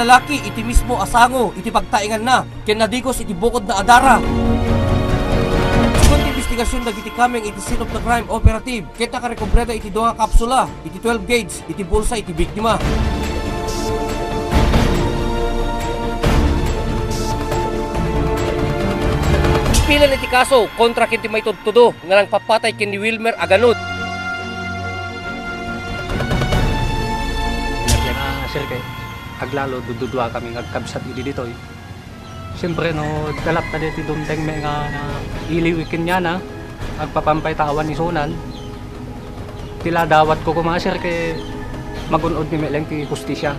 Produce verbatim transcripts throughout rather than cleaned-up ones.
lalaki iti mismo a sango iti pagtaenganna ken nadigos iti bukodna a dara. Sigun ti imbestigasyon dagiti kameng iti scene of the crime operative, ket nakarekobrada iti dua nga kapsula iti twelve gauge iti bulsa iti biktima. Pilan iti kaso kontra ken ti maitudtudo nga nangpapatay ken ni Wilmer Aganon. Ah, sir, kay aglalo, dududua kami nga agkabsat idi ditoy. Siyempre, no, dalak ta ditoy dumteng mi nga, nga iliw ken yana, agpapampay ta awan isunan. Ti la dawatko koma, sir, ket magun-od mi met laeng ti hustisya.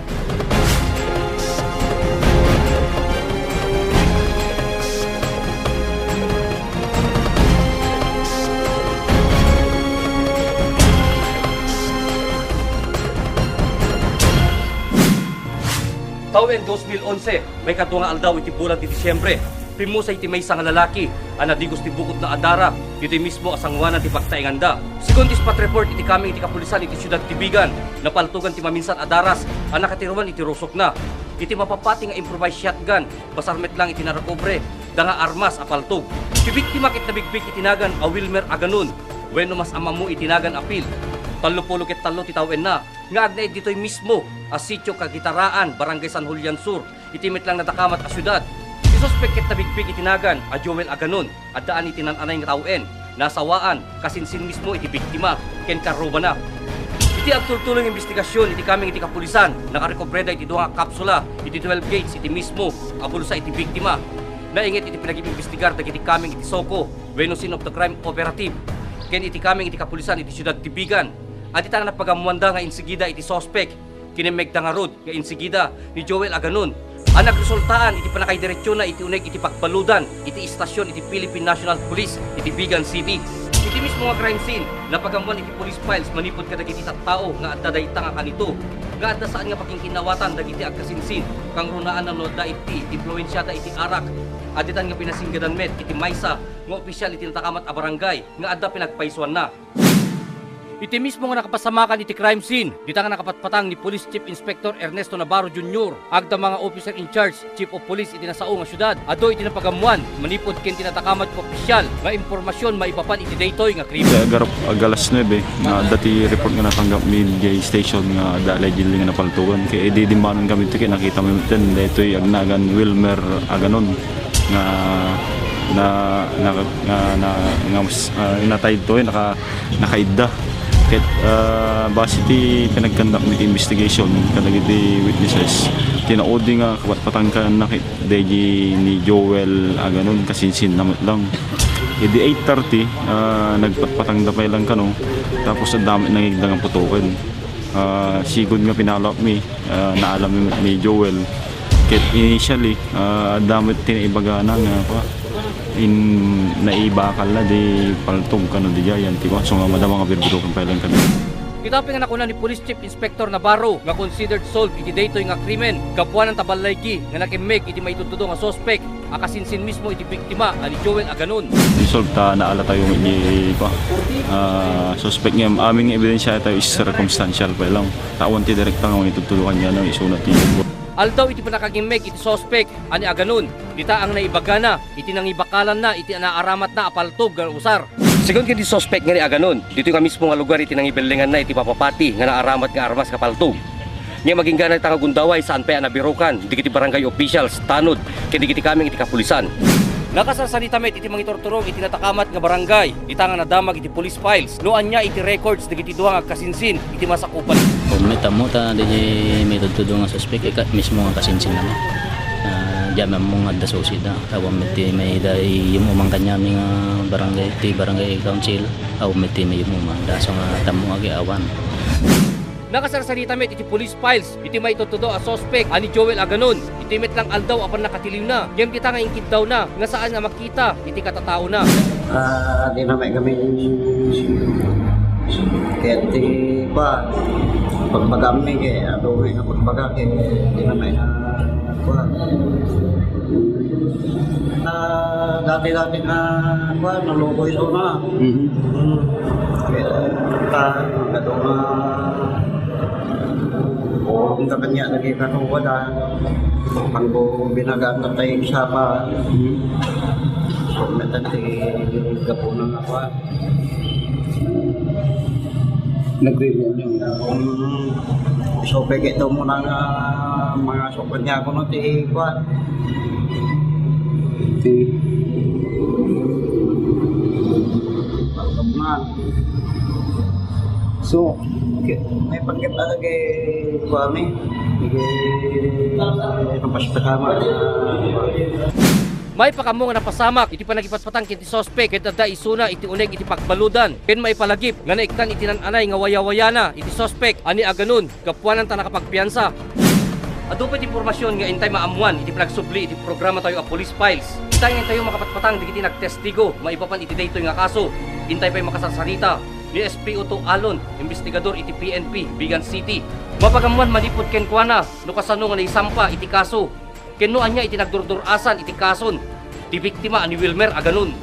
Tawen dos mil onse, maikadua nga aldaw iti bulan ti Disiembre, pimmusay ti maysa nga lalaki a nadigos ti bukodna a dara ditoy mismo a sangoanan ti pagtaenganda. Sigun ti spot report iti kameng iti kapulisan iti siudad ti Vigan, napaltogan ti maminsan a daras a nakatiruan iti rusokna. Iti mapapati nga improvised shotgun, basar met lang iti narekobre da nga armas a paltog. Ti biktima ket nabigbig iti nagan a Wilmer Aganon, wenno mas ammo iti nagan a Phil. Tallopulo ket tallo ti tawenna nga agnaed ditoy mismo a sitio Kagitaraan, Barangay San Julian Sur, iti met lang nadakamat a siudad. Ti suspek ket nabigbig iti nagan a Joel Aganon, addaan iti nan-anay nga tawen, nasawaan, kasinsin mismo iti biktima ken karrubana. Iti agtultuloy nga imbestigasyon iti kameng iti kapulisan, nakarekobrada iti dua nga kapsula iti twelve gauge iti mismo a bulsa iti biktima. Nainget iti panagim-imbestigar dagiti kameng iti SOCO wenno scene of the crime operative ken iti kameng iti kapulisan iti siudad ti Vigan. Adda ti napagammoanda nga insigida iti suspek, kinemmegda ngarud nga insigida ni Joel Aganon a nagresultaan iti pannakaidiretsona iti uneg iti pagbaludan iti istasyon iti Philippine National Police iti Vigan City. Iti mismo nga crime scene, napagammoan iti police files manipud kadagiti tattao nga adda dayta nga kanito nga adda saan nga pakinkinnawatan dagiti agkasinsin, kangrunaanna no adda iti impluensiada iti arak. Additan nga pinasinggadan met iti maysa nga opisyal iti natakamat a barangay nga adda pinagpaysuanna. Iti mismo nga nakapasamakan iti crime scene, dita nga nakapatpatang ni Police Chief Inspector Ernesto Navarro Junior, agda mga officer in charge, Chief of Police iti nasao nga siudad, adu iti napagammoan manipud ken ti natakamat nga opisyal nga impormasyon maipapan iti daytoy nga krimen. Agarop ag alas nuebe, nga adda ti report nga natanggap mi idiay station nga adda allegedly nga napaltogan. Kay idi dimmanon kami ket nakita mi met daytoy agnagan Wilmer Aganon nga na, na, nga, na, nga mas, ah, natay ditoy, naka, nakaidda. Ket, ah, base ti pinagkandak mi ti investigation kadagiti witnesses, ti naudi nga kapatpatangkanna ket daydi ni Joel Aganon, kasinsinna met lang. Idi eight thirty, ah, nagpatpatangda pay lang kano, tapos adda met nangigda nga putoken. Ah, sigud nga pinalak mi, ah, naalam mi met ni Joel. Ket initially, ah, adda met ti naibagana nga, kua, in, naibakalna di paltog kano di jayan, ti kua, so nga madama nga birbiroken pay lang kano. Ita pay nga nakuna ni Police Chief Inspector Navarro nga considered solved iti daytoy nga krimen, gapuanan ta ballaygi nga nakemmeg iti maitudtudo nga suspek a kasinsin mismo iti biktima a ni Joel Aganon. Resolve ta naalatayo met ni, kua, ah, suspek ngem amin nga ebidensiatayo is circumstantial pay lang. Ta awan ti direkta nga mangitudtudo kaniana isuna ti. Aldaw iti pannakagimmeg iti suspek a ni Aganon, dita ang naibagana iti nangibakalanna iti naaramatna a paltog nga usar. Sigun ken ti suspek nga ni Aganon, ditoy nga mismo nga lugar iti nangibellenganna iti papapati nga naaramat nga armas nga paltog. Ngem agingga dayta nga gundaway, saan pay a nabirokan dagiti barangay officials, tanod ken dagiti kameng iti kapulisan. Nakasarsarita met iti mangiturturong iti natakamat nga barangay, dita nga nadamag iti police files no ania iti records dagiti dua nga agkasinsin iti masakupan. Awan met ammo ta daydi maitudtudo nga suspek, ket mismo nga kasinsinna met. Ah, diak met ammo nga adda susi da. Awan met ti maida iyum-uman kaniami nga barangay, ti barangay council. Awan met ti iyum-uman. Dasa nga tammo agi awan. Nakasarsarita met iti police files iti maitudtudo a suspek a ni Joel Aganon. Iti met lang aldaw a pannakatiliwna, ngem dita nga inkiddawna nga saan nga makita iti katataona. Ah, di na may kami kaya ti pa, pagbaga mi kay, adu mi nga pagbaga kay, di na may, ah, kuwan. Ah, dati-dati nga, kuwan, nalukoy isuna. Mhm. Hmm. Kaya, ta, adu nga, Kanya lagi katuwad, ah. Panggo binaga na tayo isa pa. Hmm. So, metan ti gapuna nga pa. Nagre-reunion. Hmm. So, pwede ito muna nga mga sukad niya ako no, ti kwa. Ti. Pagkabunan. So, okay. May pagkat talaga eh, kuwan eh. Sige, napaspasama. Maipakammo nga napasamak iti panagipatpatang ken ti suspek ket adda isuna iti uneg iti pagbaludan ken maipalagip nga naikkan iti nan-anay nga wayawayana iti suspek a ni Aganon gapuanan ta nakapagpiansa. Adu pay ti impormasion nga intay maammuan iti panagsubli iti programatayo a Police Files. Intay nga intayo makapatpatang dagiti nagtestigo maipapan iti daytoy nga kaso. Intay pay makasarsarita ni S P Otto Alon, imbestigador iti P N P, Vigan City. Mapagammuan manipud kenkuana no kasano nga naisampa iti kaso, ken no ania iti nagdurdur-asan iti kason ti biktima a ni Wilmer Aganon.